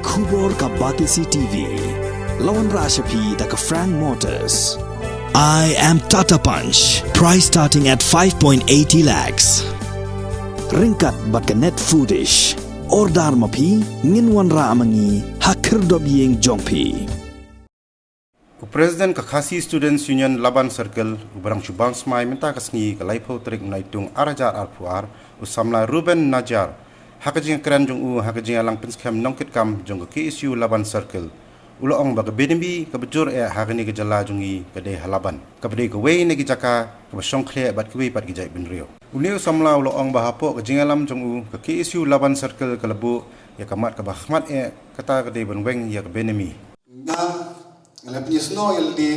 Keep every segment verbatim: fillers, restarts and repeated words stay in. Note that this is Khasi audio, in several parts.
Khubor ka Batesi T V. La wanrah sha phi da ka Frank Motors. I am Tata Punch. Price starting at five point eighty lakhs. Ryngkat bad ka Net Foodish. Order ma phi, ngin wanrah ma ngi ha khyrdop ïing jong phi. U President ka Khasi Students Union Laban Circle, u Barang Shubang Smai, mynta ka sngi ka laiphew tarik u Naitung ar hajar arphew ar, u samla Ruben Najar, ha ka jingkren jong u ha ka jingïalang pynskhem nongkitkam jong ka K S U Laban Circle, u la ong ba ka Benami kaba jur eh ha kane ka jylla jong ngi ka dei ha Laban, kaba dei kawei na ki jaka kaba shongkhlieh bad kiwei pat ki jaitbynriew. Une u samla u la ong ba hapoh ka jingïalam jong u, ka K S U Laban Circle ka la buh ïa ka mat kaba khmat eh, kata ka dei ban weng ïa ka Benami. Nga, nga la pynïasnoh ïa lade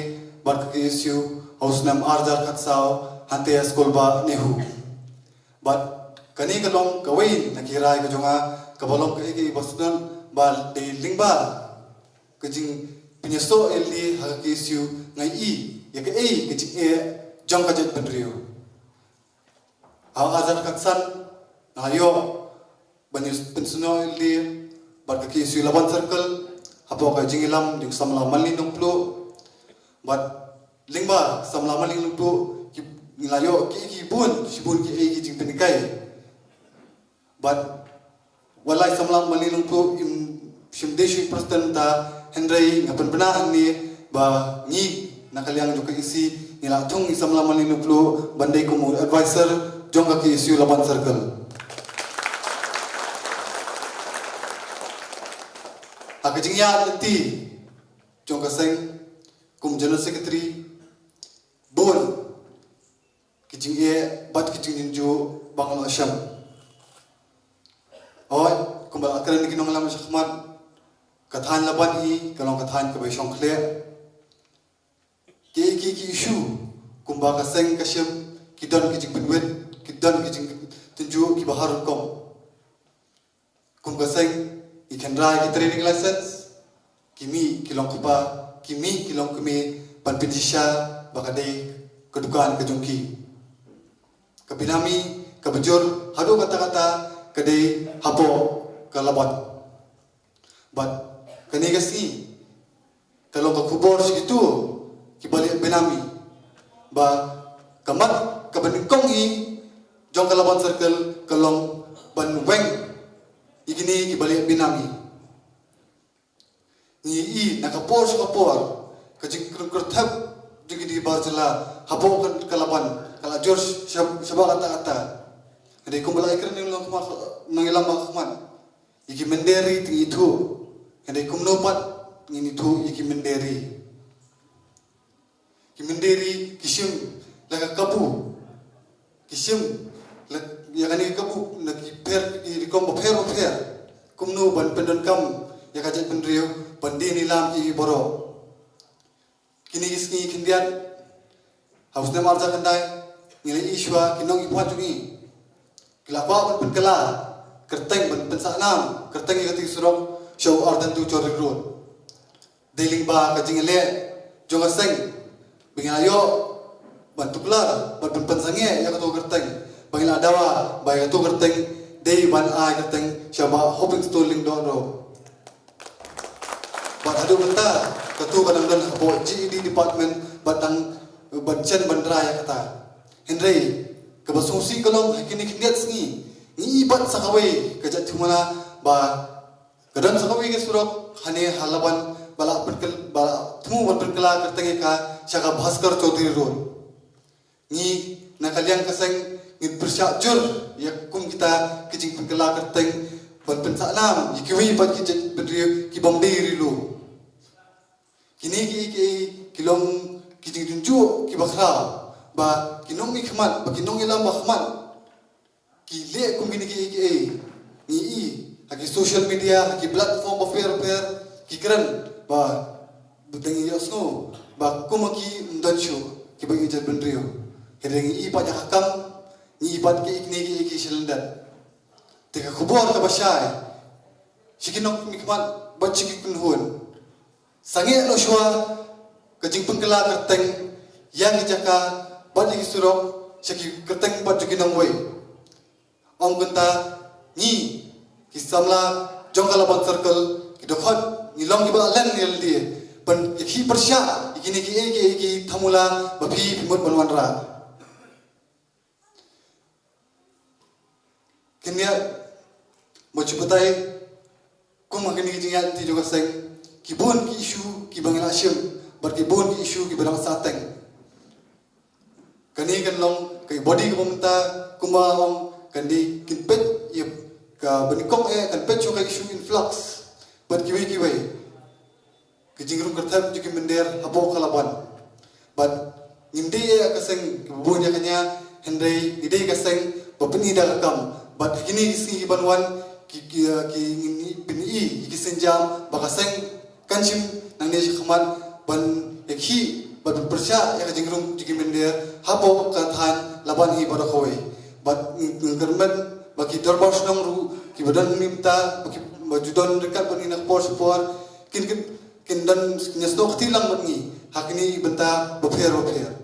bad ka K S U ha u snem ar hajar khatsaw hangtei ha skul bah NEHU. Bad kane ka long kawei na ki rai ka jong nga kaba long kaei kaei ba sdang ba dei lyngba ka jingpynïasnoh ïa lade ha ka K S U nga ïohi ïa kaei ka jingeh jong ka jaitbynriew. Ha u ar hajar khatsan nga la ïoh ban ïa pynsnoh ïa lade bad ka K S U Laban Circle hapoh ka jingïalam jong u samla Malni Nongpluh. Bad lyngba samla Malni Nongpluh ki, nga la ïoh ki, ki bun, shibun kiei ki jingpynhikai. Bad wat la i samla Malni Nongpluh im shym dei shuh i president ta, hynrei nga pynbna hangne ba ngi na ka liang jong ka E C ngi la thung i samla Malni Nongpluh ban dei kum u advisor jong ka K S U Laban Circle. Ha ka jingïaid lynti jong ka seng kum general secretary, bun ki jingeh bad ki jingjynjar ba nga la shem. Hooid, kumba la kren ki nongïalam shakhmat, ka thaiñ Laban hi ka long ka thaiñ kaba shongkhlieh. Ki, ki, ki issue kumba ka seng ka shem, ki don ki jingpynwit, ki don ki jingtynjuh kiba har rukom. Kum ka seng, ngi kynrad ki trading license, ki mih ki long kpa, ki mih ki long kmie, ban pynshisha ba ka dei ka dukan ka jong ki. Ka Benami kaba jur haduh katta katta ka dei hapoh ka Laban. Bad kane ka sngi ka long ka khubor sha kito kiba leh Benami ba ka mat kaba nyngkong hi jong ka Laban Circle ka long ban weng ïa kine kiba leh Benami. Ngi i na ka por sha ka por ka jingkyrthep jong kine ki bar jylla hapoh ka, ka Laban ka la jur shab-, shabar katta katta. Hynrei kumba la ïakren nongïalam ba khmat, ïa ki mynder ri te ngi ithuh. Hynrei kumno pat ngin ithuh ïa ki mynder ri? Ki mynder ri ki shim la ka kabu, ki shim la ïa kane ka kabu na ki pher, ki rukom bapher bapher. Kumno ban pyndonkam ïa ka jaitbynriew ban die ïalam ki baroh? Kine ki sngi khyndiat ha u snem ar hajar khyndai ngi la ïohi shuwa ki nongïalam jong ngi ki la kwah ban pynkylla kyrteng, ban pynsah nam kyrteng ïa kata ka surok sha u Ardent Chowdhury Road. Dei lyngba ka jingleh jong ka seng ba ngi la ïoh ban tuklar, ban pyn-, pynsangeh ïa kato ka kyrteng, ba ngi la dawa ba ïa kato ka kyrteng dei ban ai kyrteng sha Bah Hopingstone Lyngdoh Roy. Bad haduh mynta kato ka dang don hapoh G E D department bad dang, bad shen ban rai ïa kata. Hynrei kaba sngewsih ka long ha kine khyndiat sngi ngi i pat sa kawei ka jait thmu na ba ka don sa kawei ka surok hangne ha Laban ba la pynkyl-, ba la thmu ban pynkylla kyrteng ïa ka sha ka Bhaskar Chowdhury Road. Ngi na ka liang ka seng ngin pyrshah jur ïa kum kita ki jingpynkylla kyrteng ban pynsah nam ïa kiwei pat ki jaitbynriew ki bym dei ri lum. Kine ki, ki, ki long ki jingjynjar kiba khraw ba ki nongmihkhmat, ba ki nongïalam ba khmat ki leh kum kine ki, ki, ngi i ha ki social media, ha ki platform bapher bapher, ki kren ba, ba dang ïohsngew ba kum ki ym don shuh kiba ïeit jaitbynriew. Hynrei ngi i pat ïa ka kam, ngi i pat ki, kine ki, ki shalyndet. Te ka khubor kaba shai sha ki nongmihkhmat bad sha ki kynhun, sangeh noh shuwa ka jingpynkylla kyrteng ïa ki jaka bad ïa ki surok sha ki kyrteng bad jong ki nongwei. Ym kumta, ngi ki samla jong ka Laban Circle ki dei dong kiba len ïa lade ban ïa ki pyrshah ïa kine ki ei ki ei ki thamula ba phi phi mut ban wanrah. Kynja ba ju batai kum ha kine ki jingïaid lynti jong ka seng, ki bun ki issue kiba ngi la shim bad ki bun ki issue kiba dang sahteng. Kane kan long ka body kaba mynta kumba ong kan dei kin peit ïa ka banyngkong eh kan peit shuh ka issue influx bad kiwei kiwei. Ka jingrung kyrthep jong ki mynder hapoh ka Laban. Bad ngim dei ïa ka seng ba bun ïa kane, hynrei ngi dei ka seng ba pyni da ka kam. Bad kine ki sngi ki ban wan ki ki ki ngin pyni ïa ki sienjam ba ka seng kan shim nangne shakhmat ban ïakhih bad ban pyrshah ïa ka jingrung jong ki mynder hapoh ka thaiñ Laban hi baroh kawei. Bad ngin kyrmen ba ki dorbar shnong ruh kiba don mynta ba ki ba ju don ryngkat bad ngi na ka por sha por kin kin kin don kin ïasnoh kti lang bad ngi ha kine ki bynta bapher bapher.